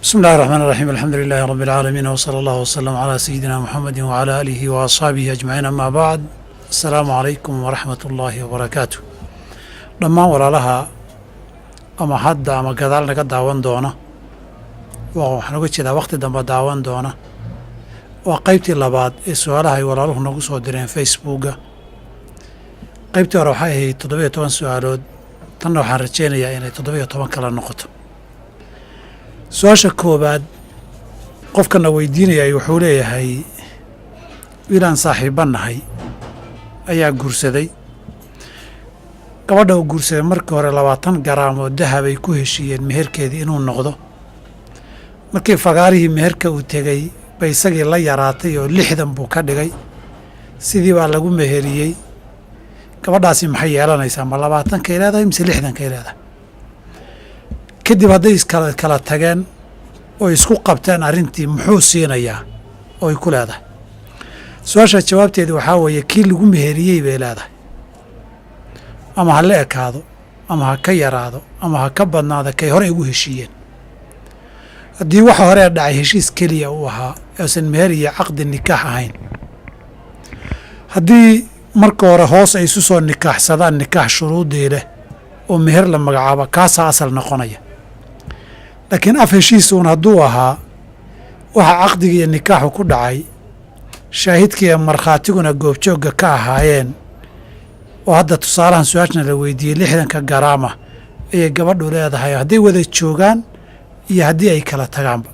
Bismi illahi raxmaan raxiim, alxamdu lilaahi rabbi alcaalamiin, wsala allahu wsalam calaa sayidina muxamedi wacalaa aalihi wa asxaabihi ajmaciin, amaa bacd. Assalaamu calaykum waraxmat ullaahi wabarakaatu. Dhammaan walaalaha ama hadda ama gadaal naga daawan doona, waxaan uga jeedaa wakhti dambe daawan doona, waa qaybtii labaad ee su-aalaha ay walaaluhu nagu soo direen Facebooka. Qaybtii hore waxay ahayd 17 su-aalood, tanna waxaan rajaynayaa inay 17 kala noqoto. Su-aasha koowaad qofkana weydiinayay wuxuu leeyahay: wiilaan saaxiibba nahay ayaa guursaday. Gabadha uu guursaday markii hore 20 garaam oo dahab ay ku heshiiyeen meherkeedii inuu noqdo. Markii fagaarihii meherka uu tegey bay isagii la yaraatay oo 60 buu ka dhigay. Sidii baa lagu meheriyey. Gabadhaasi maxay yeelanaysaa? Ma 20-kay leedahay mise 60-kay leedahay? Kadib hadday iskala kala tageen oo isku qabteen arrintii, muxuu siinayaa oo ay ku leedahay? Su-aasha jawaabteedi waxaa weeye kii lagu meheriyey bay leedahay, ama ha la ekaado ama ha ka yaraado ama ha ka badnaado kay hore ugu heshiiyeen. Haddii waxa horee dhacay heshiis keliya uu ahaa, uusan meher iyo caqdi nikaax ahayn, haddii marka hore hoos ay isu soo nikaaxsadaan nikaax shuruudii leh oo meher la magacaabo, kaasaa asal noqonaya. Laakiin af heshiis uun hadduu ahaa, waxa caqdiga iyo nikaaxu ku dhacay, shaahidka iyo markhaatiguna goobjoogga ka ahaayeen, oo hadda tusaalahan su-aashna la weydiiyey 60-ka garaama ayay gabadhu leedahay hadday wada joogaan iyo haddii ay kala tagaanba.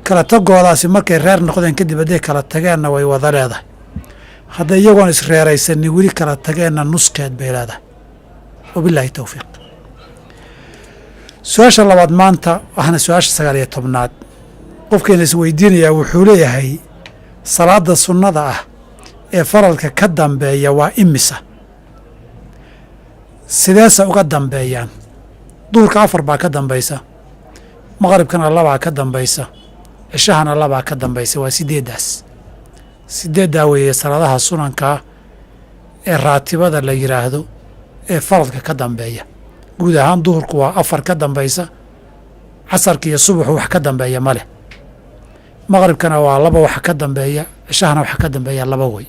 Kala tagoodaasi markay reer noqdeen kadib hadday kala tageenna way wada leedahay, hadday iyagoon isreeraysanin weli kala tageenna nuskeed bay leedahay. Wabilaahi towfiiq. Su-aasha labaad maanta waxaana su-aasha 19aad qofkeena is weydiinayaa wuxuu leeyahay: salaada sunnada ah ee faralka ka dambeeya waa imisa? Sideese uga dambeeyaan? Duhurka afar baa ka dambaysa, maqribkana labaa ka dambaysa, cishahana labaa ka dambaysa, waa sideeddaas. Sideeddaa weeye salaadaha sunankaa ee raatibada la yidhaahdo ee faralka ka dambeeya. Guud ahaan duhurku waa afar ka dambaysa, casarka iyo subuxu wax ka dambeeya ma leh, maqribkana waa laba wax ka dambeeya, cishahana wax ka dambeeya laba wey.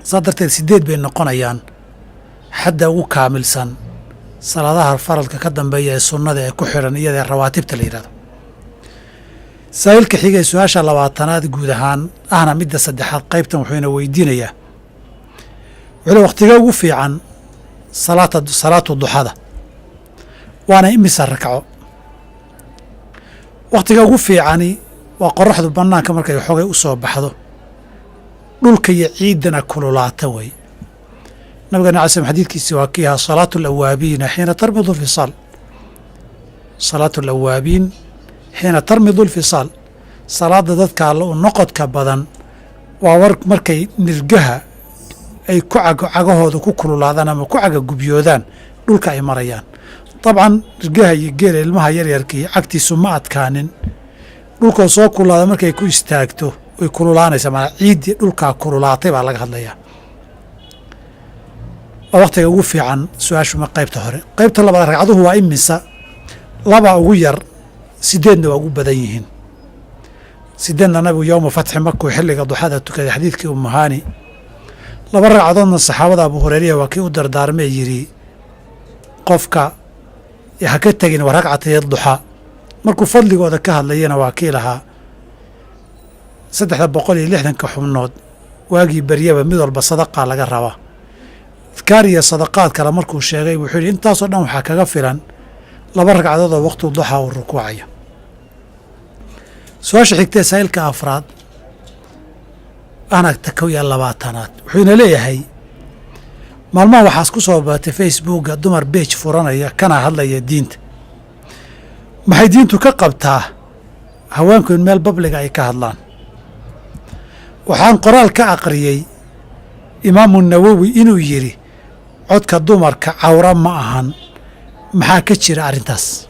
Saa darteed sideed bay noqonayaan xadda ugu kaamilsan salaadaha faralka ka dambeeya ee sunnada ee ku xidhan iyadae rawaatibta la yidhahdo. Saa'ilka xigay, su-aasha 20aad guud ahaan ahna midda saddexaad qaybtan, wuxuuna weydiinayaa, wuxuu le: wakhtiga ugu fiican salaatu duxada waana imisa rakco? Wakhtiga ugu fiicani waa qoraxdu bannaanka markay xogay u soo baxdo, dhulka iyo ciiddana kululaata wey. Nabigana alay slam xadiidkiisi waa kii ahaa: salaatu alawaabiina xiina tarmidu alfisaal, salaatu alawaabiin xiina tarmidu alfisaal. Salaadda dadka alla u noqodka badan waa war markay nirgaha ay ku cagahooda ku kululaadaan ama ku cagagubyoodaan dhulka ay marayaan. Dabcan nirgaha iyo geela ilmaha yaryarkii cagtiisu ma adkaanin, dhulkoo soo kululaada markay ku istaagto way kululaanaysaa, maanaa ciiddii dhulkaa kululaatay baa laga hadlayaa. Waa wakhtiga ugu fiican. Su-aashuma qaybta hore. Qaybta labaad, ragcaduhu waa imisa? Laba ugu yar, sideedna waa ugu badan yihiin. Sideedna nabigu yowma fatxi makuu xilliga duxada tukaday, xadiidkii Umuhaani. Laba ragcadoodna saxaabada Abu Hureyriya waa kii u dardaarmee yidhi: qofka ha ka tegin wa ragcatay duxaa. Markuu fadligooda ka hadlayana waa kii lahaa 360-ka xubnood waagii beryaba mid walba sadaqaa laga rabaa. Adkaar iyo sadaqaad kale markuu sheegay, wuxuu yidhi: intaasoo dhan waxaa kaga filan laba ragcadood oo waqtu duxaa uu rukuucayo. Su-aasha xigtee saa'ilka afraad ahna ta 21aad wuxuuna leeyahay: maalmaha waxaas ku soo baatay Facebooka dumar page furanaya kana hadlaya diinta. Maxay diintu ka qabtaa haweenku in meel public-ga ay ka hadlaan? Waxaan qoraal ka aqriyey Imaamu Nawowi inuu yidhi codka dumarka cawra ma ahan. Maxaa ka jira arrintaas?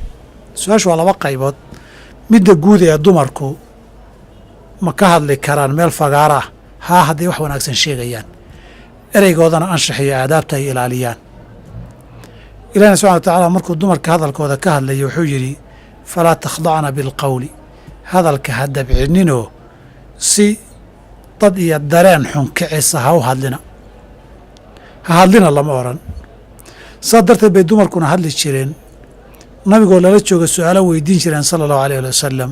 Su-aashu waa laba qaybood. Midda guud ee dumarku ma ka hadli karaan meel fagaara ah? Haa, hadday wax wanaagsan sheegayaan, ereygoodana anshax iyo aadaabta ay ilaaliyaan. Ilahina subxana wa tacaala markuu dumarka hadalkooda ka hadlayay wuxuu yidhi: Falaa takhdacna bilqowli, hadalka ha dabcininoo si dad iyo dareen xun kicisa ha u hadlina, ha hadlina lama odhan. Saas darteed bay dumarkuna hadli jireen, nabigoo lala jooga su-aalo weydiin jireen sala allahu alayh ali wasalam,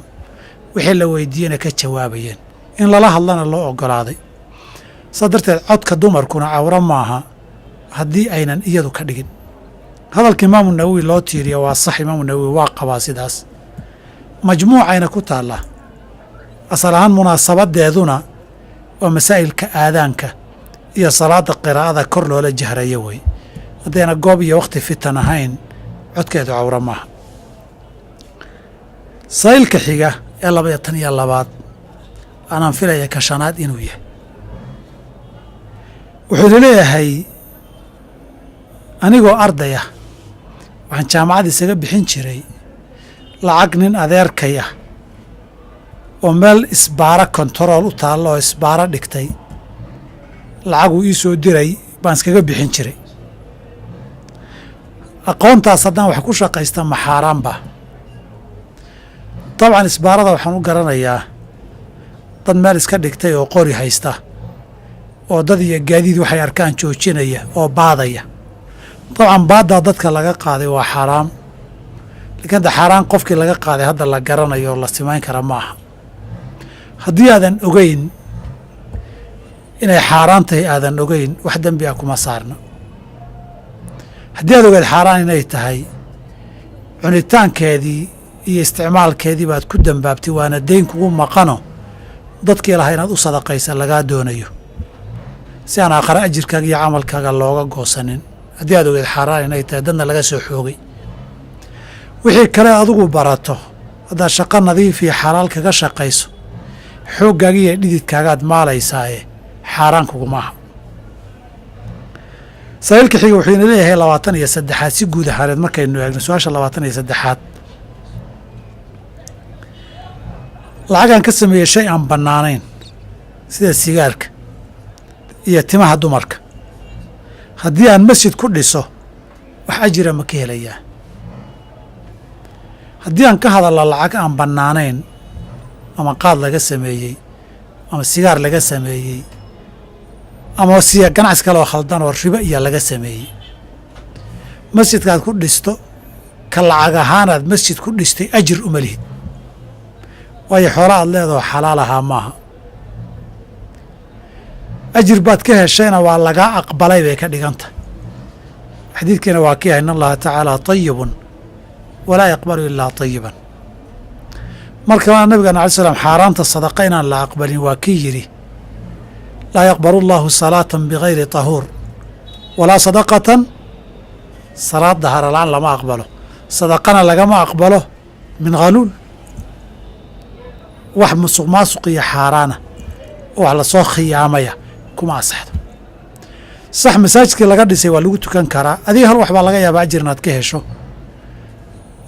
wixii la weydiiyena ka jawaabayeen, in lala hadlana loo ogolaaday. Saas darteed codka dumarkuna cawro maaha haddii aynan iyadu ka dhigin. Hadalka Imaamu Nawowi loo tiiriya waa sax, Imaamu Nawowi waa qabaa sidaas, majmuucayna ku taallaa. Asal ahaan munaasabadeeduna waa masaa'ilka aadaanka iyo salaada qiraa'ada kor loola jahrayo wey. Haddayna goob iyo wakhti fitan ahayn, codkeedu cawro maaha. Saa'ilka xiga ee 22aad, anaan filaya ka shanaad inuu yahay, wuxuu leeyahay: anigoo arday ah waxaan jaamacad isaga bixin jiray lacag nin adeerkay ah oo meel isbaaro kontarool u taalla oo isbaaro dhigtay, lacaguu ii soo diray baan iskaga bixin jiray. Aqoontaas haddaan wax ku shaqaysta ma xaaraanba? Dabcan isbaarada waxaan u garanayaa dad meel iska dhigtay oo qori haysta oo dad iyo gaadiid waxay arkaan joojinaya oo baadaya. Dabcan baaddaa dadka laga qaaday waa xaaraam, lakiin hadda xaaraan qofkii laga qaaday hadda la garanayo oo la simayn kara ma aha. Haddii aadan ogeyn inay xaaraan tahay, aadan ogeyn, wax dembi ah kuma saarna. Haddii aad ogeed xaaraan inay tahay, cunitaankeedii iyo isticmaalkeedii baad ku dambaabtay, waana deyn kugu maqano dadkii lahaa inaad u sadaqaysa lagaa doonayo, si aan aakhare ajirkaaga iyo camalkaaga looga goosanin. Haddii aad ogeed xaaraan inay tahay, dadna laga soo xoogay, wixii kale adigu barato haddaad shaqo nadiif iyo xalaal kaga shaqayso, xooggaaga iyo dhididkaagaad maalaysaaye, xaaraan kuguma aha. Saa'ilka xiga wuxuu ina leeyahay 23aad, si guud ahaaneed markaynu eegno su-aasha 23aad, lacagaan ka sameeyey shay aan bannaanayn sida sigaarka iyo timaha dumarka, haddii aan masjid ku dhiso wax ajira ma ka helayaa? Haddii aan ka hadallo lacag aan bannaanayn ama qaad laga sameeyey ama sigaar laga sameeyey ama siya ganacsi kaloo khaldan oo ribo iyo laga sameeyey, masjidkaad ku dhisto ka lacag ahaanaad masjid ku dhistay ajir uma lihid, waayo xoola aad leedaho xalaal ahaa maaha. Ajir baad ka heshayna waa lagaa aqbalay bay ka dhigan tahay. Xadiidkiina waa kii ah in allaha tacaala tayibun walaa yaqbalu ilaa tayiban. Mar kalena nabigana alay slam xaaraanta sadaqa inaan la aqbalin waa kii yidhi: laa yaqbalu allahu salaatan bigayri tahuur walaa sadaqatan. Salaad daharalaan lama aqbalo, sadaqana lagama aqbalo min ghaluul, wax musuq maasuq iyo xaaraana oo wax lasoo khiyaamaya kuma asaxdo. Sax, masaajidkii laga dhisay waa lagu tukan karaa, adiga hal wax baa laga yaabaa ajir inaad ka hesho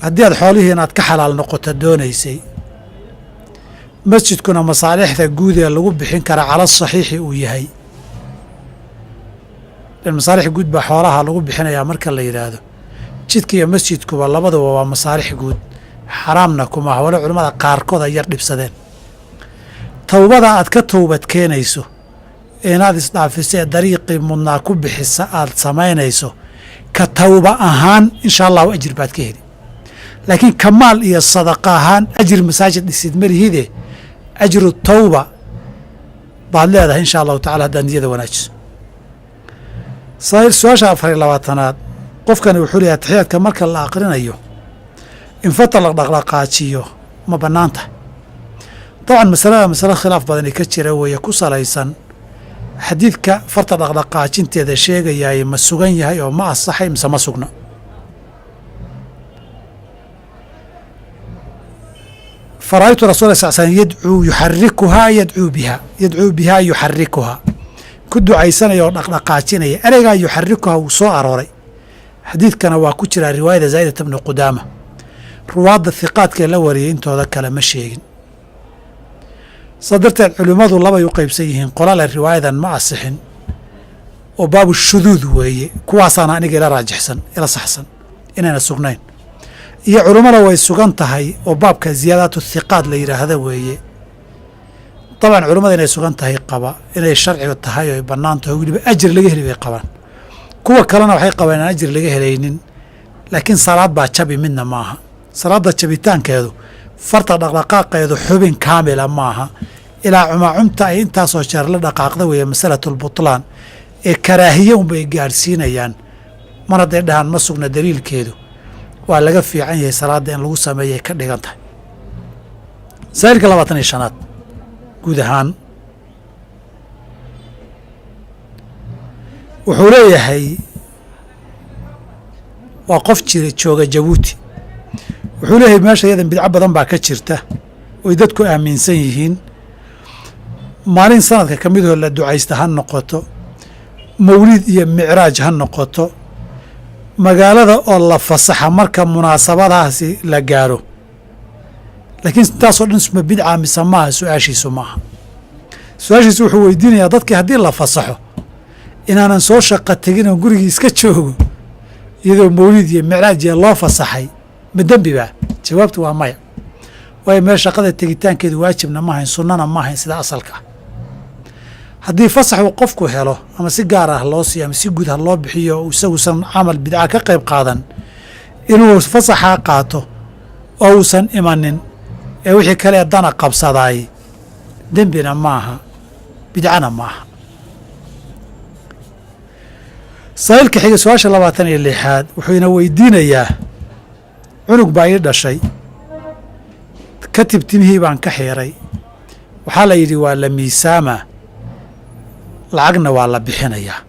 haddii aad xoolihii inaad ka xalaal noqoto doonaysay. Masjidkuna masaalixda guud ee lagu bixin karaa cala saxiixi uu yahay, lan masaalix guud baa xoolaha lagu bixinayaa marka la yidhaahdo, jidka iyo masjidkuba labaduba waa masaalix guud, xaraamna kuma aha, walo culimmada qaarkood ay yar dhibsadeen. Towbada aad ka towbad keenayso inaad isdhaafiso ee dariiqii mudnaa ku bixisa aad samaynayso, ka towba ahaan insha allahu ajir baad ka heli, laakiin kamaal iyo sadaqa ahaan ajir masaajid dhisid malihide, ajru tawba baad leedahay insha allahu tacala haddaad niyada wanaajiso. Su-aasha 24aad, qofkani wuxuu leeyahay: ataxiyaadka marka la aqrinayo in fata la dhaqdhaqaajiyo ma bannaan tahay? Dabcan masalada masale khilaaf badani ka jira weeye, ku salaysan xadiidka farta dhaqdhaqaajinteeda sheegayaay ma sugan yahay oo ma asaxay mise ma sugna. Fara'aytu rasul sal slam yadcuu yuxarikuhaa yadcuu bihaa yadcuu bihaa yuxarikuhaa, ku ducaysanaya oo dhaqdhaqaajinaya. Ereygaa yuxarikuhaa wuu soo arooray, xadiidkana waa ku jiraa riwaayada Zaa'idata bni Qudaama. Ruwaadda hiqaadkee la wariyay intooda kale ma sheegin. Saa darteed culimmadu labay u qaybsan yihiin: qolale riwaayadan ma asixin oo baabu shuduud weeye, kuwaasaana aniga ila raajixsan, ila saxsan inayna sugnayn, Iyo culummada way sugan tahay oo baabka ziyaadaatu thiqaat la yidhaahda weeye. Dabcan culummada inay sugan tahay qaba, inay sharciga tahay oo ay bannaan tahay, weliba ajir laga heli bay qabaan. Kuwa kalena waxay qabaan inaan ajir laga helaynin, laakiin salaad baa jabi midna maaha. Salaadda jabitaankeedu farta dhaqdhaqaaqeedu xubin kaamila maaha, ilaa cumaacumta ay intaasoo jeer la dhaqaaqda weeye masalatulbutlaan ee karaahiye unbay gaadhsiinayaan. Mar hadday dhahaan ma sugna daliilkeedu, waa laga fiican yahay salaadda in lagu sameeyay ka dhigan tahay. Masaa'ilka 25aad guud ahaan wuxuu leeyahay waa qof jira jooga Jabuuti. Wuxuu leeyahay meesha iyadan bidco badan baa ka jirta oy dadku aaminsan yihiin. Maalin sanadka ka midoo la ducaysta ha noqoto, mawlid iyo micraaj ha noqoto, magaalada oo la fasaxa marka munaasabadahaasi la gaaro. Laakiin intaasoo dhan sma bidca mise maaha? Su-aashiisu maaha. Su-aashiisu wuxuu weydiinayaa dadkii haddii la fasaxo inaanan soo shaqa tegin oo gurigii iska joogo iyadoo mawlid iyo micraaj iyo loo fasaxay, ma dembi baa? Jawaabtu waa maya. Waayo meel shaqada tegitaankeedu waajibna ma ahayn, sunnana ma ahayn sida asalka ah. Haddii fasax uu qofku helo ama si gaar ah loo siiyo ama si guud ha loo bixiyo, isaguusan camal bidca ka qayb qaadan, inuu fasaxaa qaato oo uusan imanin ee wixii kale dana qabsadaay, dembina maaha, bidcana maaha. Saa'ilka xiga su-aasha 26aad wuxuu ina weydiinayaa cunug baa ii dhashay, katib timihii baan ka xiiray, waxaa la yidhi waa la miisaamaa, lacagna waa la bixinayaa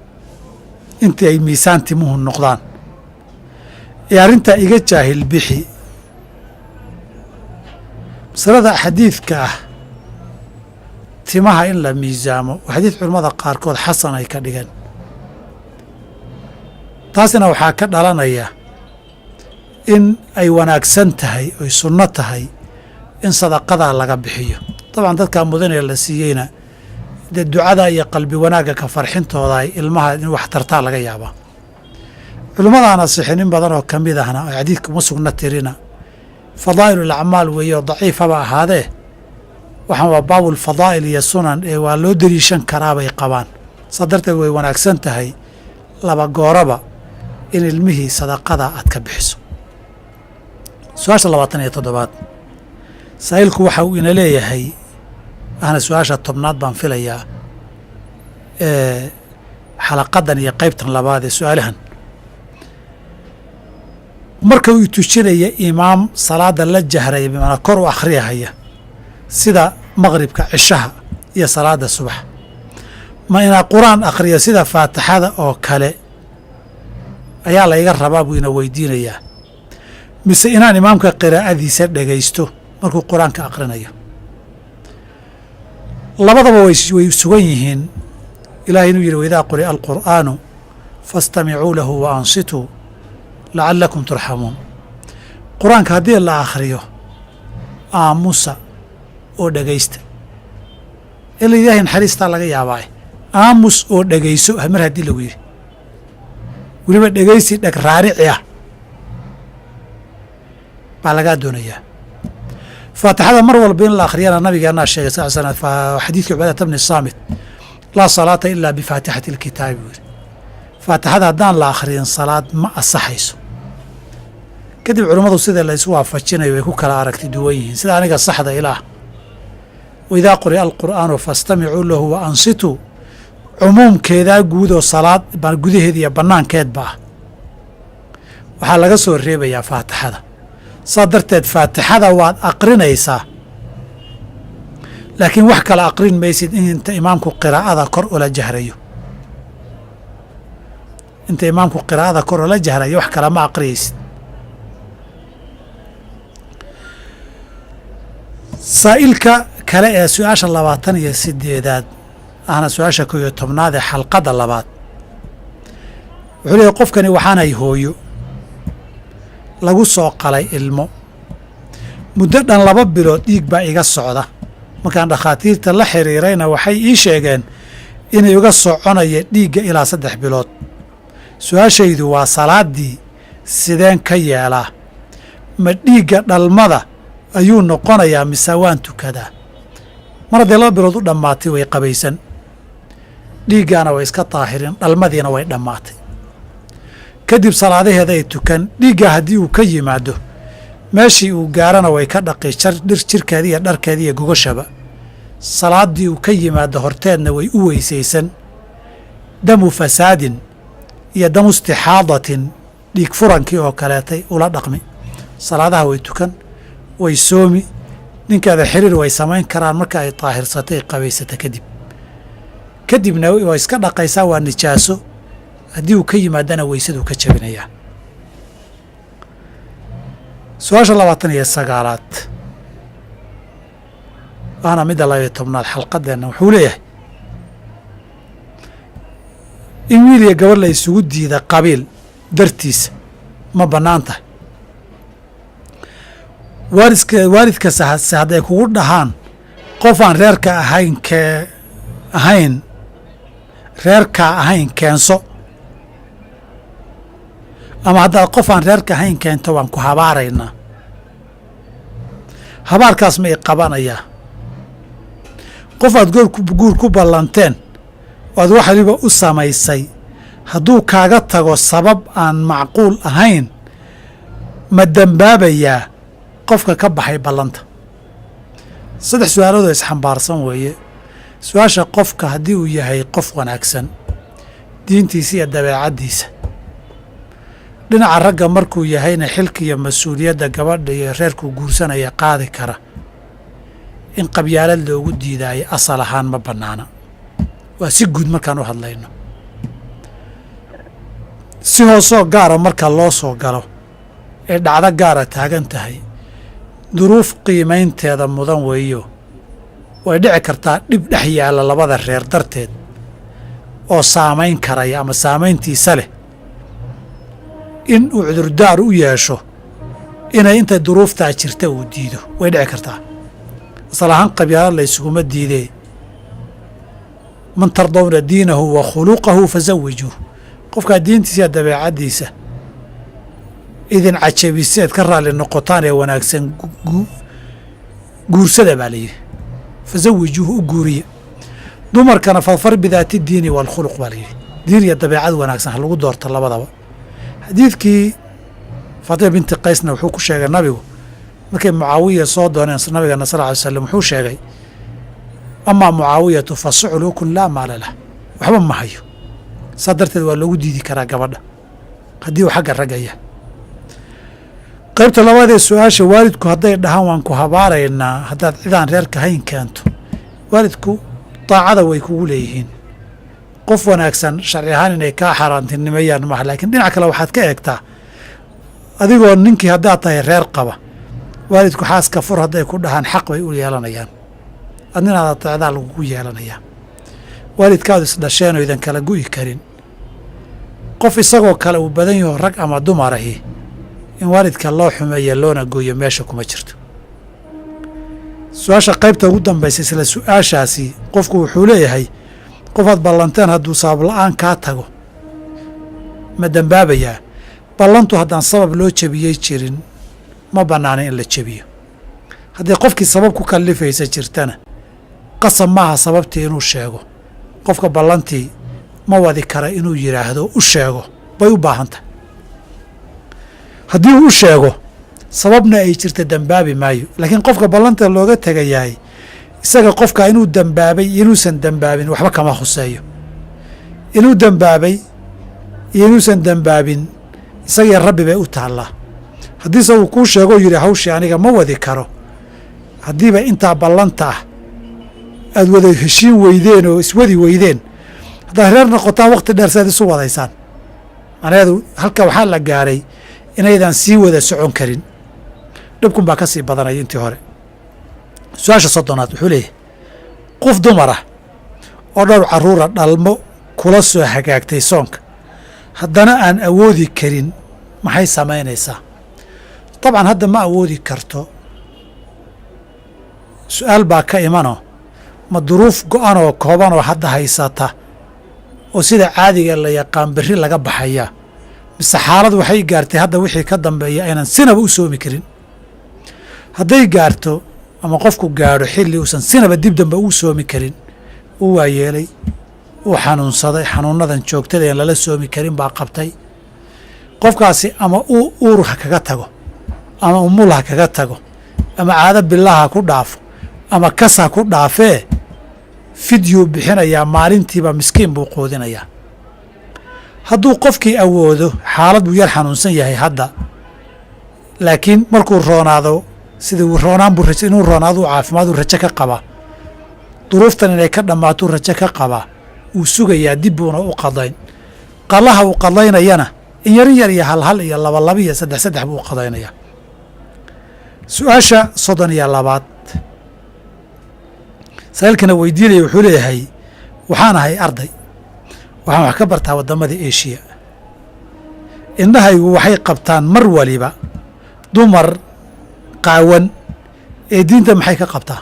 intii ay miisaan timuhu noqdaan, ee arrintaa iga jaahil bixi. Masalada xadiidka ah timaha in la miisaamo waa xadiid culimmada qaarkood xasan ay ka dhigeen, taasina waxaa ka dhalanaya in ay wanaagsan tahay oy sunno tahay in sadaqadaa laga bixiyo. Dabcan dadkaa mudanee la siiyeyna dee ducada iyo qalbi wanaagga ka farxintooda ay ilmaha in wax tartaa laga yaabaa. Culimmadaana sixin in badan oo ka mid ahna oo xadiidka uma sugna tirina, fadaa'ilul acmaal weeye oo daciifaba ahaadee, waxaan waa baabul fadaa'il iyo sunan ee waa loo deliishan karaabay qabaan. Saa darteed way wanaagsan tahay laba gooraba in ilmihii sadaqada aad ka bixiso. Su-aasha 27aad saa'ilku waxa uu ina leeyahay, ahna su-aasha 10aad baan filayaa ee xalaqadan iyo qaybtan labaad ee su-aalahan. Marka uu tujinaya imaam salaada la jahraya, bimaanaa kor u akhriyahaya, sida maqribka, cishaha iyo salaada subax, ma inaa qur-aan akhriyo sida faatixada oo kale ayaa la iga rabaa buu ina weydiinayaa, mise inaan imaamka qiraa'adiisa dhegaysto markuu qur-aanka akhrinayo? Labadaba way sugan yihiin. Ilahay inuu yidhi waidaa quri'a alqur'aanu faastamicuu lahu wa ansituu lacalakum turxamuun. Qur-aanka haddii la akhriyo aamusa oo dhegaysta, ila ilaahay naxariistaa laga yaabaa. Aamus oo dhegayso mar haddii lagu yidhi, weliba dhegaysi dheg raarici ah baa lagaa doonayaa. Faatixada mar walba in la akhriyana nabigeennaa sheegay sal slam xadiidkii Cubaadata bni Saamit, laa salaata ilaa bifaatixati alkitaabi buu yidhi. Faatixada haddaan la akhriyin salaad ma asaxayso. Kadib culummadu sida la isu waafajinayo way ku kala aragti duwan yihiin. Sida aniga saxda ilaah, waidaa quri'a alqur'aanu faastamicuu lahu wa ansituu, cumuumkeedaa guudoo salaad gudaheeda iyo bannaankeedba ah waxaa laga soo reebayaa faatixada. Saa darteed faatixada waad aqrinaysaa, laakiin wax kale aqrin maysid inta imaamku qiraa'ada kor ula jahrayo. Inta imaamku qiraa'ada kor ula jahrayo wax kale ma aqriyaysid. Saa'ilka kale ee su-aasha 28aad ahna su-aasha 11aad ee xalqadda labaad wuxuu leeyahy qofkani waxaanay hooyo lagu soo qalay ilmo muddo dhan 2 bilood dhiig baa iga socda. Markaan dhakhaatiirta la xiriirayna waxay ii sheegeen inay iga soconaya dhiigga ilaa 3 bilood. Su-aashaydu waa salaaddii sideen ka yeelaa? Ma dhiigga dhalmada ayuu noqonayaa mise waan tukadaa? Mar hadday 2 bilood u dhammaatay way qabaysan, dhiiggaana way iska daahirin, dhalmadiina way dhammaatay. Kadib salaadaheeda ay tukan. Dhiiggaa haddii uu ka yimaado meeshii uu gaarana way ka dhaqi, jirkeeda iyo dharkeeda iyo gogashaba. Salaaddii uu ka yimaado horteedna way u weysaysan. Damu fasaadin iyo damu istixaadatin, dhiig furankii oo kaleetay ula dhaqmi. Salaadaha way tukan, way soomi, ninkeeda xiriir way samayn karaan marka ay daahirsatay qabaysata kadib. Kadibna way iska dhaqaysaa, waa nijaaso. Haddii uu ka yimaadana weysaduu ka jabinayaa. Su-aasha 29aad waana midda 12aad xalqadeenna, wuxuu leeyahay in wiil iyo gabar la isugu diida qabiil dartiisa ma bannaan tahay? Waalidkase hadday kugu dhahaan qof aan reerka ahayn kee ahayn reerkaa ahayn keenso, ama haddaad qof aan reerka ahayn keento waan ku habaaraynaa, habaarkaas ma i qabanayaa? Qof aad guur ku ballanteen oo aad wax waliba u samaysay hadduu kaaga tago sabab aan macquul ahayn, ma dembaabayaa qofka ka baxay ballanta? 3 su-aalood oo isxambaarsan weeye. Su-aasha qofka haddii uu yahay qof wanaagsan diintiisa iyo dabeecaddiisa, dhinaca ragga markuu yahayna xilka iyo mas-uuliyadda gabadha iyo reerkuu guursanaya qaadi kara, in qabyaalad loogu diidaayo asal ahaan ma bannaana. Waa si guud markaan u hadlayno. Si hoosoo gaara marka loo soo galo ee dhacdo gaara taagan tahay, duruuf qiimaynteeda mudan weeyo. Way dhici kartaa dhib dhex yaalla labada reer darteed oo saamayn karaya ama saamayntiisa leh in uu cudurdaar u yeesho inay intay duruuftaa jirta uu diido, way dhici kartaa. Asal ahaan qabyaalad la ysuguma diidee, man tardawna diinahu wa khuluqahu fazawijuuh. Qofkaa diintiisa iyo dabeecaddiisa idin cajabiseed ka raalli noqotaan ee wanaagsan guursada baa layidhi, fazawijuuhu, u guuriya. Dumarkana fadfar bidaati diini waalkhuluq baa layidhi, diin iyo dabeecad wanaagsan ha lagu doorto labadaba. Xadiidkii Faatima binti Qaysna wuxuu ku sheegay nabigu markay Mucaawiya soo dooneen nabigana sal ly slam, wuxuu sheegay amaa Mucaawiyatu fa suclukun laa maala lah, waxba ma hayo. Saa darteed waa loogu diidi karaa gabadha haddii uu xagga ragga yahay. Qaybta labaad ee su-aasha, waalidku hadday dhahaan waan ku habaaraynaa haddaad cidaan reerka hayn keento, waalidku daacada way kugu leeyihiin. Qof wanaagsan sharci ahaan inay kaa xaaraantinimeeyaan maaha, laakiin dhinac kale waxaad ka eegtaa adigoo ninkii haddaad tahay reer qaba, waalidku xaaska fur hadday ku dhahaan xaq bay u yeelanayaan, adna inaad ateecdaa lagugu yeelanayaa. Waalidkaadu isdhasheen oo idan kala gu'i karin, qof isagoo kale uu badan yaho rag ama dumar ahi, in waalidka loo xumeeya loona gooyo meesha kuma jirto. Su-aasha qaybta ugu dambaysa isla su-aashaasi, qofku wuxuu leeyahay qofaad ballanteen hadduu sabab la-aan kaa tago ma dembaabayaa? Ballantu haddaan sabab loo jebiyey jirin ma bannaana in la jebiyo. Haddii qofkii sabab ku kallifaysa jirtana qasab maaha sababtii inuu sheego. Qofka ballantii ma wadi kara inuu yidhaahdo u sheego bay u baahan tahay. Haddii uu u sheego sababna ay jirta dembaabi maayo, laakiin qofka ballanta looga tegayahay isaga qofka inuu dembaabay iyo inuusan dembaabin waxba kama khuseeyo. Inuu dembaabay iyo inuusan dembaabin isagiyo rabbi bay u taallaa. Haddiise uu kuu sheego yidhi hawshii aniga ma wadi karo, haddiiba intaa ballanta ah aada wada heshiin weydeen oo iswadi weydeen, haddaad reer noqotaan waqti dheer si aad isu wadaysaan, macnaheedu halka waxaa la gaaray inaydan sii wada socon karin, dhibkun baa ka sii badanaya intii hore. Su-aasha 30aad wuxuu leeyahay qof dumar ah oo dhowr carruura dhalmo kula soo hagaagtay soonka haddana aan awoodi karin, maxay samaynaysaa? Dabcan hadda ma awoodi karto. Su-aal baa ka imano, ma duruuf go-an oo kooban oo hadda haysata oo sida caadiga la yaqaan berri laga baxayaa, mise xaalad waxay gaartay hadda wixii ka dambeeya aynan sinaba u soomi karin? Hadday gaarto ama qofku gaadho xilli uusan sinaba dib dambe uu soomi karin, uu waayeelay, uu xanuunsaday, xanuunadan joogtada en lala soomi karin baa qabtay, qofkaasi ama uu uur ha kaga tago, ama umul ha kaga tago, ama caado bilaha ha ku dhaafo, ama kas ha ku dhaafee, fidyuu bixinayaa, maalintiiba miskiin buu quudinayaa. Hadduu qofkii awoodo, xaalad buu yar xanuunsan yahay hadda, laakiin markuu roonaado, sidii roonaan buu rajo, inuu roonaaduu caafimaaduu rajo ka qabaa, duruuftan inay ka dhammaatuu rajo ka qabaa, wuu sugayaa, dib buuna u qadayn. Qalaha uu qadaynayana in yarin yar iyo halhal iyo labalaba iyo saddex saddex buu u qadaynayaa. Su-aasha 32 saa'ilkana weydiinaya wuxuu leeyahay, waxaan ahay arday, waxaan wax ka bartaa waddamada Eshiya. Indhahaygu waxay qabtaan mar waliba dumar qaawan, ee diinta maxay ka qabtaa?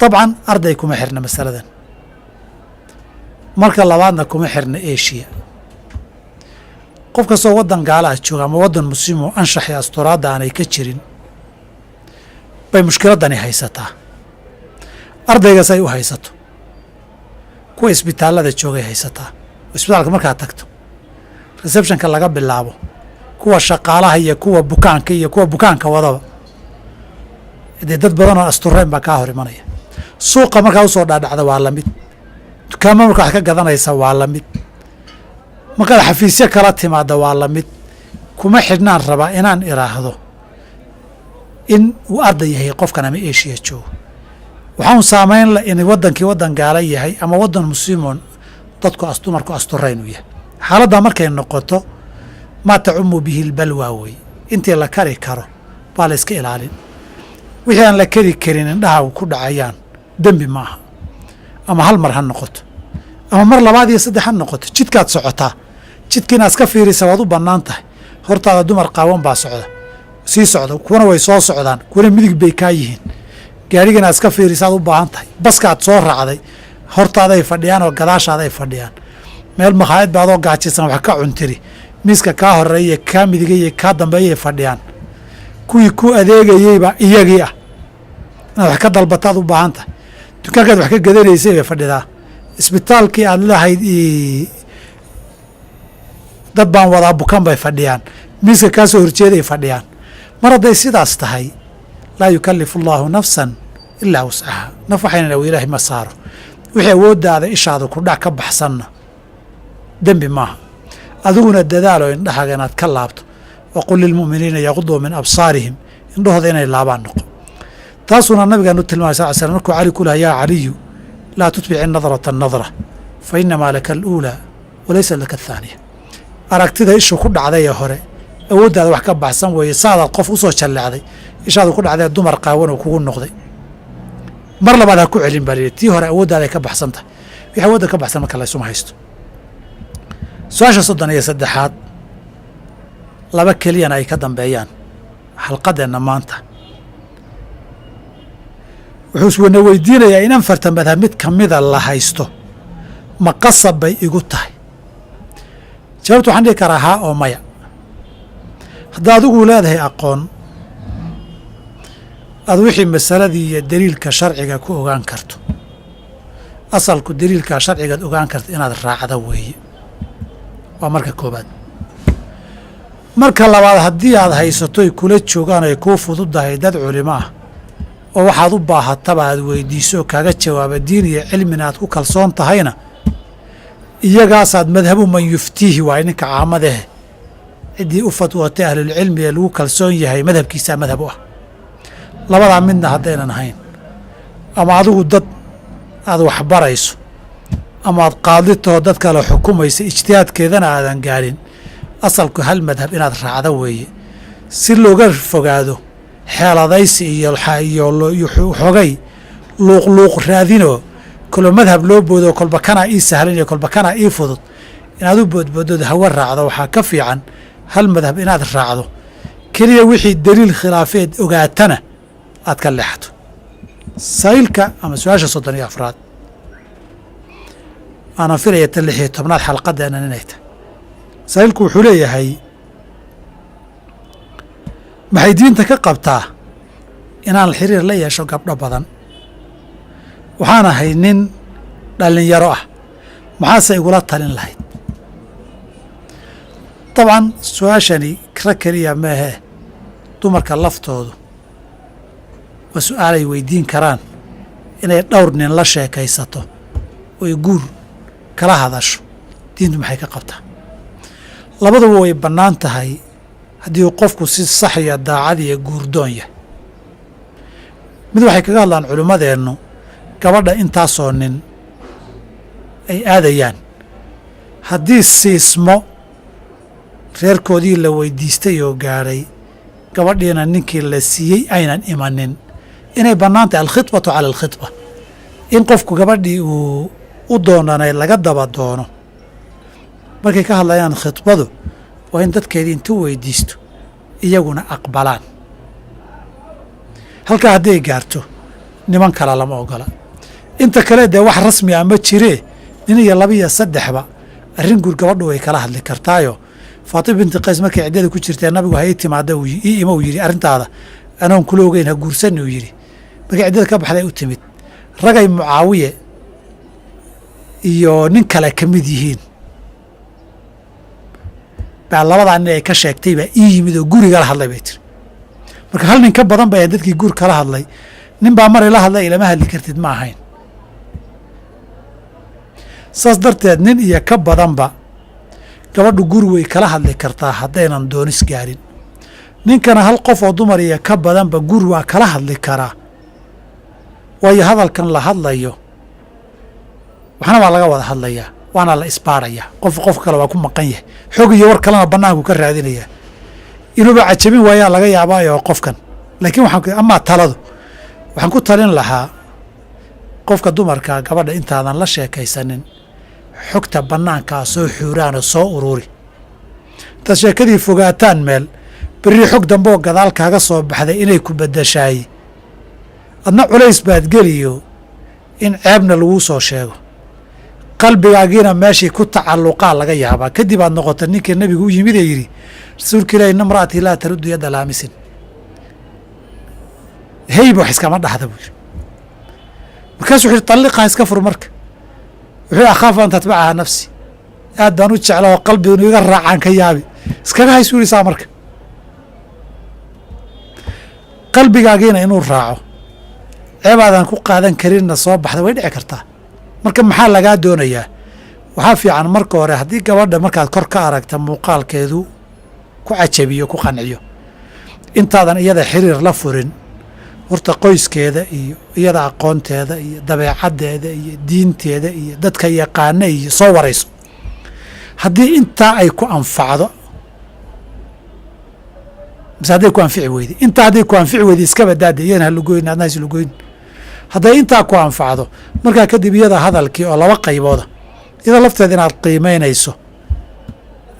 Dabcan arday kuma xirna masaladan. Marka labaadna kuma xirna Eshiya. Qof kastoo waddan gaala ah jooga ama waddan muslimoo anshax iyo asturaadda aanay ka jirin bay mushkiladdani haysataa. Ardaygaas ay u haysato, kuwa isbitaallada joogay haysataa. Isbitaalka markaad tagto, receptionka laga bilaabo, kuwa shaqaalaha iyo kuwa bukaanka iyo kuwa bukaanka wadaba, dee dad badan oo astureen baa kaa hor imanaya. Suuqa markaa usoo dhaadhacda waa lamid, dukaamo markaa wax ka gadanaysa waa lamid, markaad xafiisyo kala timaadda waa lamid. Kuma xidhnaan rabaa inaan iraahdo in uu arday yahay qofkan ama Eshiya joogo. Waxaan saamayn la in waddankii waddan gaala yahay ama waddan muslimoon dadku dumarku asturayn uu yahay. Xaaladdaa markay noqoto, maa tacumu bihi lbalwaa wey, intii la kari karo baa la iska ilaalin. Wixii aan la kari karin indhaha ku dhacayaan dembi ma aha, ama hal mar ha noqoto ama mar labaad iyo saddex ha noqoto. Jidkaad socotaa, jidka inaad iska fiirisa waad u bannaan tahay. Hortaada dumar qaawan baa socda, sii socda, kuwana way soo socdaan, kuwana midig bay kaa yihiin. Gaadhiga inaad iska fiirisaad u baahan tahay. Baskaad soo raacday, hortaaday fadhiyaan oo gadaashaaday fadhiyaan. Meel makhaayad ba adoo gaajisan wax ka cuntiri, miiska kaa horeeya, kaa midigaya, kaa dambeeyay fadhiyaan. Kuwii ku adeegayeyba iyagii ah, inaad wax ka dalbataad u baahan tahay. Dukaankaad wax ka gadanaysay bay fadhidaa. Isbitaalkii aad lahayd dad baan wadaa bukan bay fadhiyaan, miiska kaa soo horjeeday fadhiyaan. Mar hadday sidaas tahay, laa yukallifu allaahu nafsan ilaa wuscaha, naf waxaynan awood ilaahay ma saaro. Wixii awooddaada ishaada ku dhac ka baxsanna dembi maaha. Adiguna dadaalo indhahaaga inaad ka laabto. Wa qul lilmu'miniina yaquduu min absaarihim, indhahooda inay laabaan noqo. Taasuna nabigaanu tilmaamay sal slam markuu Cali ku laha, yaa Caliyu laa tutbici nadrata nadra fa inamaa laka aluulaa walaysa laka athaaniya. Aragtida ishu ku dhacday ee hore awooddaada wax ka baxsan weeye. Saadaad qof usoo jalleecday, ishaadu ku dhacdee dumar qaawan oo kugu noqday, mar labaad ha ku celin baa layidhi. Tii hore awooddaada ka baxsan tahay. Wixii awoodda ka baxsan marka laysuma haysto. Su-aasha 33, laba keliyana ay ka dambeeyaan xalqadeenna maanta, wuxuu iswana weydiinayaa in afarta madhab mid ka mida la haysto ma qasab bay igu tahay? Jawaabtu waxaan dhihi karaa haa oo maya. Hadda adigu leedahay aqoon aad wixii masaladii iyo daliilka sharciga ku ogaan karto, asalku daliilkaa sharcigaad ogaan karto inaad raacda weeye, waa marka koobaad. Marka labaad, haddii aad haysato ay kula joogaan ay kuu fududahay dad culimo ah oo waxaad u baahataba aad weydiiso oo kaaga jawaaba, diin iyo cilmina aad ku kalsoon tahayna, iyagaasaad madhabu man yuftiihi waay ninka caamadahe, ciddii u fatwootay ahlulcilmi ee lagu kalsoon yahay madhabkiisaa madhab u ah. Labadaa midna haddaynan ahayn, ama adigu dad aad waxbarayso ama aad qaadi taho dad kale xukumaysa, ijtihaadkeedana aadan gaarin, asalku hal madhab inaad raacda weeye, si looga fogaado xeeladaysi iyo xogay luuqluuq raadinoo kolba madhab loo boodo, kolba kanaa ii sahlan iyo kolba kanaa ii fudud inaad u boodboodood hawa raacdo. Waxaa ka fiican hal madhab inaad raacdo keliya, wixii daliil khilaafeed ogaatana aad ka leexato. Saa'ilka ama su-aasha 34, aanan filaya tan 16aad xalqadeennan inay tahay, saa'ilku wuxuu leeyahay, maxay diinta ka qabtaa Inaan xiriir la yeesho gabdho badan. Waxaan ahay nin dhallinyaro ah, maxaase igula talin lahayd? Dabcan su-aashani rag keliya maahee, dumarka laftoodu waa su-aalay weydiin karaan inay dhowr nin la sheekaysato oy guur kala hadasho. Diintu maxay ka qabtaa? Labaduba way bannaan tahay haddii uu qofku si sax iyo daacad iyo guurdoon yahay. Mid waxay kaga hadlaan culimmadeennu, gabadha intaasoo nin ay aadayaan, haddii siismo reerkoodii la weydiistay oo gaadhay, gabadhiina ninkii la siiyey aynan imanin, inay bannaan tahay alkhidbatu cala alkhidba, in qofku gabadhii uu u doonanay laga daba doono. Markay ka hadlayaan khidbadu, waa in dadkeedii intuu weydiisto iyaguna aqbalaan. Halkaa hadday gaarto, niman kale lama ogola. Inta kale dee wax rasmi ah ma jiree, nin iyo laba iyo saddexba arrin guur gabadhu way kala hadli kartaayo. Faatima binti Qays markay ciddada ku jirtee nabigu ha ii timaada, ii ima uu yidhi, arrintaada anoon kula ogeyn ha guursani uu yidhi. Markay ciddada ka baxday u timid ragay Mucaawiye iyo nin kale ka mid yihiin baa, labadaa nin ay ka sheegtay baa ii yimid oo gurigala hadlay, bay tiri. Marka hal nin ka badan bay dadkii guur kala hadlay. Nin baa maray la hadlay, ilama hadli kartid ma ahayn. Saas darteed nin iyo ka badanba gabadhu guri way kala hadli kartaa haddaynan doonis gaarin. Ninkana hal qof oo dumar iyo ka badanba guri waa kala hadli karaa, waayo hadalkan la hadlayo waxna waa laga wada hadlayaa, waana la isbaarayaa. Qof qof kale waa ku maqan yahay, xog iyo war kalena bannaanku ka raadinayaa, inuuba cajabin waayaa laga yaabaayo qofkan. Laakiin waxaan amaa taladu waxaan ku talin lahaa qofka dumarka, gabadha intaadan la sheekaysanin xogta bannaankaa soo xuuraanoo soo ururi. Intaad sheekadii fogaataan meel berri xog dambe oo gadaal kaaga soo baxday inay ku beddeshaay, adna culays baad geliyo in ceebna laguu soo sheego, qalbigaagiina meeshii ku tacalluqaa laga yaabaa. Kadib aad noqota ninkii nabigu u yimid ee yidhi, rasuulka ilahi, inna imra'atii laa taruddu yadda laamisin, heyba wax iskama dhahda, buu yidhi. Markaasuu wuxu yidhi, talliqaa, iska fur. Marka wuxuu yidhi, akhaafu an tatbacaha nafsi, aad baan u jecla oo qalbigu inu iga raacaan ka yaabi. Iskaga hays yidhi saa. Marka qalbigaagiina inuu raaco, ceebaadan ku qaadan karinna soo baxda, way dhici kartaa. Marka maxaa lagaa doonayaa? Waxaa fiican marka hore, haddii gabadha markaad kor ka aragta muuqaalkeedu ku cajabiyo, ku qanciyo, intaadan iyada xiriir la furin, horta qoyskeeda iyo iyada aqoonteeda iyo dabeecaddeeda iyo diinteeda iyo dadka yaqaana iyo soo warayso. Haddii intaa ay ku anfacdo, mise hadday ku anfici weyday, intaa hadday ku anfici weyday, iska badaada, iyadana ha lugoyn, adna has lugoyn. Hadday intaa ku anfacdo, markaa kadib iyada hadalkii oo laba qaybooda, iyada lafteeda inaad qiimeynayso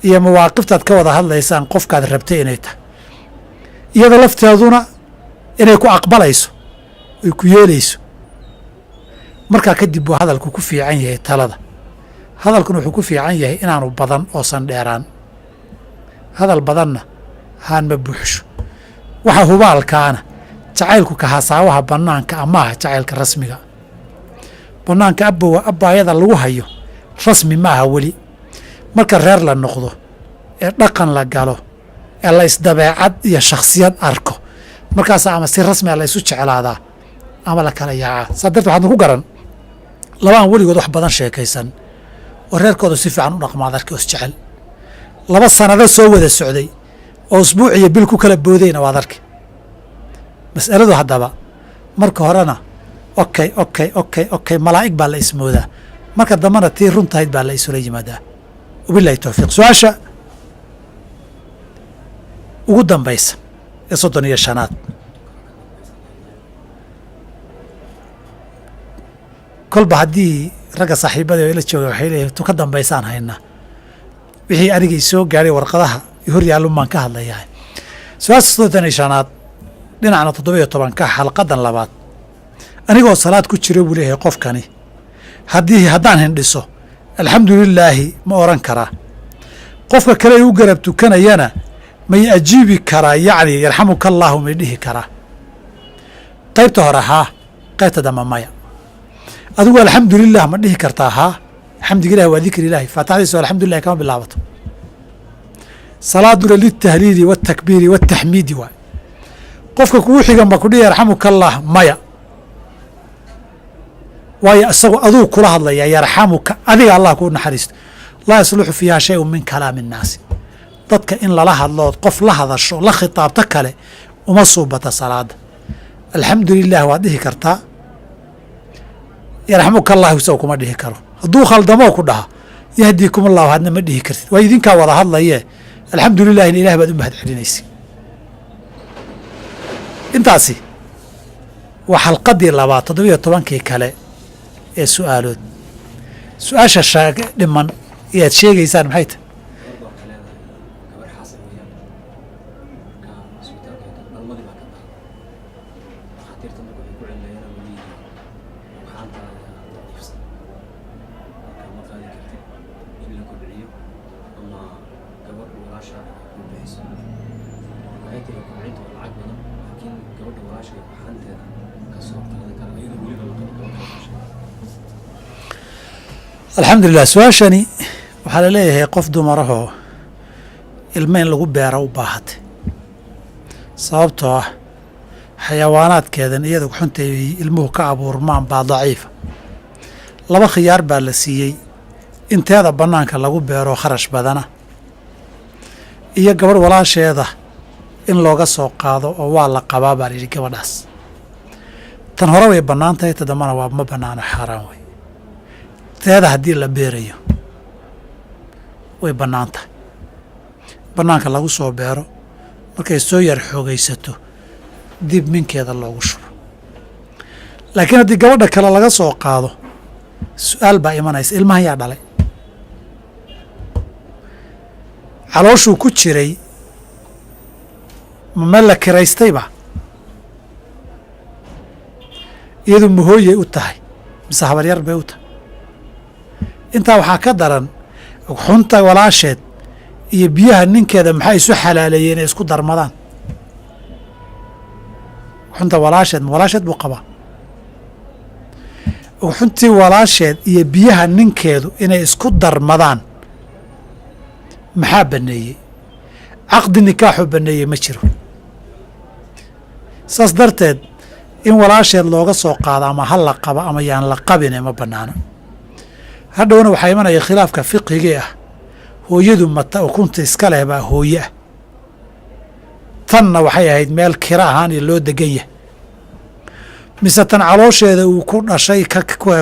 iyo mawaaqiftaad ka wada hadlaysaan qofkaad rabtay inay tahay, iyada lafteeduna inay ku aqbalayso ay ku yeelayso, markaa kadib buu hadalku ku fiican yahay. Talada hadalkuna wuxuu ku fiican yahay inaanu badan oosan dheeraan. Hadal badanna haan ma buuxsho. Waxa hubaalkaana jacaylku kahasaawaha bannaanka amaaha jacaylka rasmiga bannaanka abbowa abbaayada lagu hayo rasmi maaha weli. Marka reer la noqdo ee dhaqan la galo ee la isdabeecad iyo shakhsiyad arko, markaasaa ama si rasmiga la isu jeclaadaa ama la kala yaacaa. Saa darteed waxaadna ku garan laba aan weligood wax badan sheekaysan oo reerkooda si fiican u dhaqmaad arki oo isjecel. 2 sanado soo wada socday oo usbuuc iyo bil ku kala boodayna waad arki. Mas'aladu haddaba marka horena okay okay okay okay, malaa'ig baa la ismoodaa, marka dambena tii runtahayd baa la isula yimaadaa. Wabillahi towfiiq. Su-aasha ugu dambaysa ee 35aad, kolba haddii ragga saaxiibada la jooga waxay leeyihin tu ka dambaysaan haynaa, wixii aniga isoo gaaray warqadaha hor yaallun baan ka hadlayaa. Su-aasha 35aad, dhinacna 17-ka, xalqadan labaad. Anigoo salaad ku jiro, buu leeyahay qofkani, haddaan hindhiso alxamdu lilaahi ma oran karaa? Qofka kale u garab tukanayana may ajiibi karaa? Yacni yarxamuka allaahu may dhihi karaa? Qaybta hore haa, qaybta dambe maya. Adigu alxamdulilah ma dhihi kartaa? Haa, xamdiga ilahi waa dikri ilahi. Faatixadiisu alxamdulilah kama bilaabato. Salaaduna litahliili watakbiiri wataxmiidi waay. Qofka kugu xigan ba kudhihi yarxamuka allah, maya, waayo isagu aduu kula hadlaya. Yarxamuka adiga allah kuu naxariisto. Laa yasluxu fiiha shayun min kalaami innaasi. Dadka in lala hadlood qof la hadasho la khitaabto kale uma suubata salaada. Alxamdu lilah waad dhihi kartaa, yarxamuka allahu isago kuma dhihi karo. Hadduu khaldamoo ku dhaha yahdiikum allahu hadna ma dhihi kartid, waa idinkaa wada hadlayee. Alxamdu lilahina ilah baad u mahad celinaysa. Intaasi waa xalqadii labaad, 17kii kale ee su-aalood. Su-aasha dhiman iyaad sheegaysaan maxay tahay? Gabar baa waxay leedahay, gabar xaasan weeyaan. Marka isbitaalkeeda dhalmadii baa ka dahay. Dhakhaatiirta marka waxay ku celinayaan ama leeyihiin ugxaanta ayaa daciifsan, marka ma qaadi kartid, in la kobciyo ama gabadh walaasha ay ku bixiso. Marka waxay tiri kobcinta waa lacag badan, laakiin gabadha walaasha ay ugxaanteeda ka soo qaadan kara, iyadoo weliba la qabo gabadha walaasha. Alxamdulilah. Su-aashani waxaa la leeyahay qof dumarahoo ilmo in lagu beera u baahatay, sababtoo ah xayawaanaadkeedan iyada xunta ay ilmuhu ka abuurmaan baa daciifa. Laba khiyaar baa la siiyey: inteeda bannaanka lagu beero kharash badana, iyo gabadh walaasheeda in looga soo qaado oo waa la qabaa baa la yidhi gabadhaas. Tan hore way bannaan tahay, ta dambana waa ma bannaano, xaaraan wey. Teeda haddii la beerayo way bannaan tahay, bannaanka lagu soo beero, markay soo yar xoogaysato dib minkeeda loogu shubo. Laakiin haddii gabadha kale laga soo qaado, su-aal baa imanaysa: ilmahan yaa dhalay? Calooshuu ku jiray ma meel la kiraystayba? Iyadu ma hooyay u tahay mise habaryar bay u tahay? Intaa waxaa ka daran, xunta walaasheed iyo biyaha ninkeeda maxaa isu xalaaleeyeen inay isku darmadaan? Xunta walaasheed ma walaasheed buu qabaa? Xuntii walaasheed iyo biyaha ninkeedu inay isku darmadaan maxaa baneeyey? Caqdi nikaaxuu baneeyey ma jiro. Saas darteed in walaasheed looga soo qaado ama ha la qaba ama yaan la qabine ma bannaano. Hadhowna waxaa imanaya khilaafka fiqhigii ah: hooyadu mata ukunta iska leh baa hooye ah? Tanna waxay ahayd meel kira ahaan iyo loo degan yahay, mise tan caloosheeda uu ku dhashay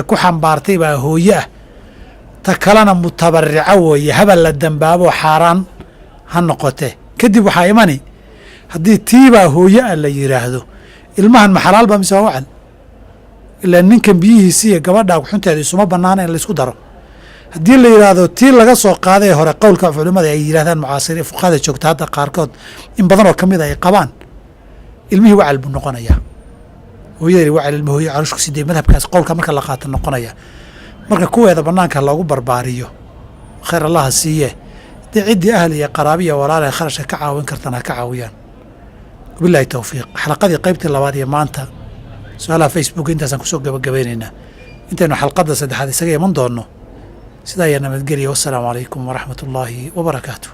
ku xambaartay baa hooye ah? Ta kalena mutabarico weeye, habal la dambaabo xaaraan ha noqotee. Kadib waxaa imani haddii tiibaa hooye ah la yidhaahdo, ilmahan ma xalaal ba mise waa wacal? Ilaa ninkan biyihiisi iyo gabadha xunteeda isuma bannaana in laysku daro. Haddii la yidhaahdo tii laga soo qaaday hore, qowlka culimada ay yidhahdaan mucaasiriin fuqahada joogta hadda qaarkood in badan oo ka mid a ay qabaan, ilmihii wacal buu noqonayaa. Hooyadii wacal ilma hooye caloosh ku siday madhabkaas qowlka marka la qaato noqonaya. Marka kuweeda bannaanka loogu barbaariyo, khayr allaha siiye. Haddii ciddii ahal iyo qaraabiya walaalaha kharashka ka caawin kartana ha ka caawiyaan. Wabillahi towfiiq. Xalaqadii qaybtii labaad iyo maanta su-aalaha Facebook intaasaan kusoo gabagabaynaynaa. Intaynu xalqadda saddexaad isaga iman doonno, sidaa ayaa nabadgelya. Wassalaamu calaykum waraxmat ullaahi wabarakaatu.